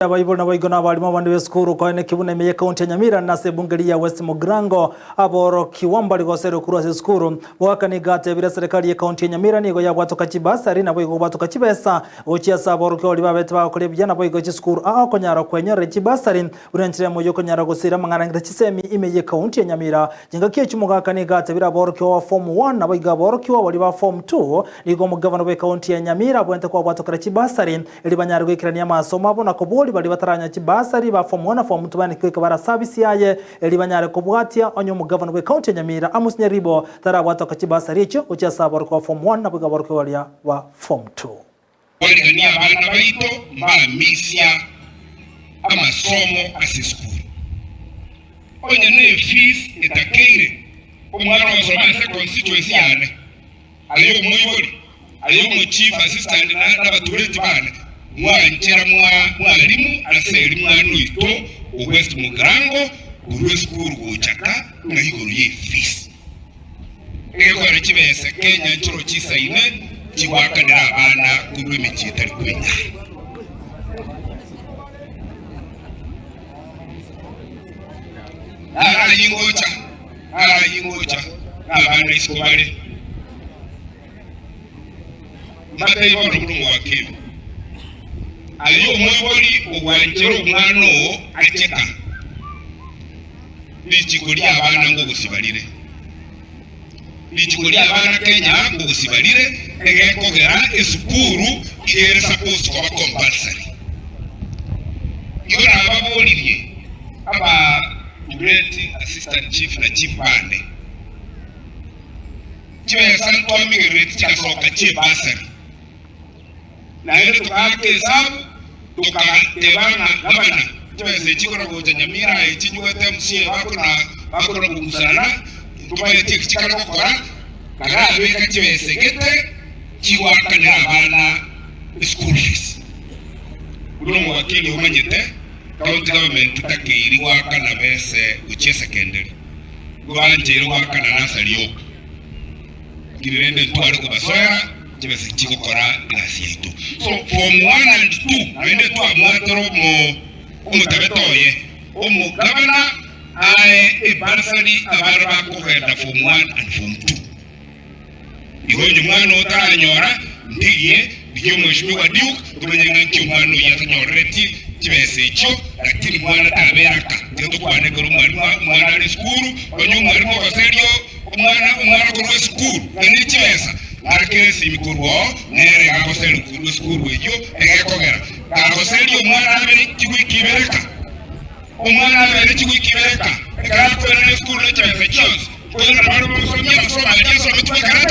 Abaibori naboigo na abalimu abande b'esukuru koeneki buna ime y'ekaunti ya Nyamira na ase ebunge riria ya West Mugirango aborokigwa mbari goserigwa korwa ase esukuru. Mogaka nigo atebire eserekari y'ekaunti ya Nyamira nigo yabwatoka chibasari naboigo kobwatoka chibesa gochia ase aborokigwa baria babete bagokora ebuya naboigo chisukuru aa okonyara kwenyorera chibasari buna enchera eyemo y'okonyara gosira amang'ana ng'ita chisemi ime y'ekaunti ya Nyamira. Chingaki echio Mogaka nigo atebire aborokigwa ba form one naboigo aborokigwa baria ba form two nigo omogavana bw'ekaunti ya Nyamira abwenerete kwabwatokera chibasari Erio banyare goikerania amasomo abo na koboria baria bataranyora chibasari ba form one na form two baanekigwe goika bare ase afisi yaye, erio banyare kobwatia onye omogavana bw'ecounty ya Nyamira Amos Nyaribo tarabwatoka chibasari echio gochia ase aborokigwa ba form one naboigo aborokigwa baria ba form two. Kwarigania abana baito mbamisia amasomo ase esukuru. Onye nefees etakeire omwana ogosoma ase constituency yane, Aye omoibori, aye omochief assistant na nabatureti bane, mwanchera mwa mwalimu ase eri mwana oito o West Mugirango korwa esukuru gocha ka ng'a igoro ye fees. Egekore chibesa Kenya nchiro chisaine chigwakanera abana korwa emechie etari kwenyara. Narayi ngocha. Narayie ngocha nabana isiko bare, mbatebie bono buna omowakili, Aye omoibori ogwanchera omwana oo ache ka, richiko ri'abana ngogosiba rire, richiko ri'abana Kenya ngogosiba rire, egekogera esukuru iga ere supposed koba compulsory. Igo nababoririe aba. Tureti, assistant chief na chief bande. Chibesa ntwamigerereti chigasoka chi'ebasari. Naende togaaka esabu togateba ng'a gavana chibesa echi chikona gocha Nyamira aye chinywete MCA bakona bakona kong'usanana ntomaeti eki chikare gokora karabeka chibesa egete chigoakanera abana eschool fees. Buna omowakili omanyete. County government tetakeiri goakana bese gochia esecondary, nigo bancheire goakana nursery yoka. Lakini rende ntware kobasoera chibesa chigokora egasi yaito. So form one and two naende twamwatera omo omotabete oye omogavana ae ebursary abana bakogenda form one and form two. Igo onye omwana oo taranyora, ndigie, rigia omweshimiwa Duke, tomanye ng'a nki omwana oyio atanyorereti chibesa echio, lakini mwana tabera aka. Tiga tokwane ekero omwalimu omwana are esukuru, onye omwalimu ogoseria omwana omwana korwa esukuru ng'a ne chibesa, ng'akere esimi korwa oo, nere iga agoseria korwa esukuru eyio, egekogera kagoseria omwana abe chiwiki ibere ka. Omwana abeere chiwiki ibere ka, ekero akoirana esukuru ne chibesa chionsi. Koirana bare bagosomia amasomo aria asometwe ekero.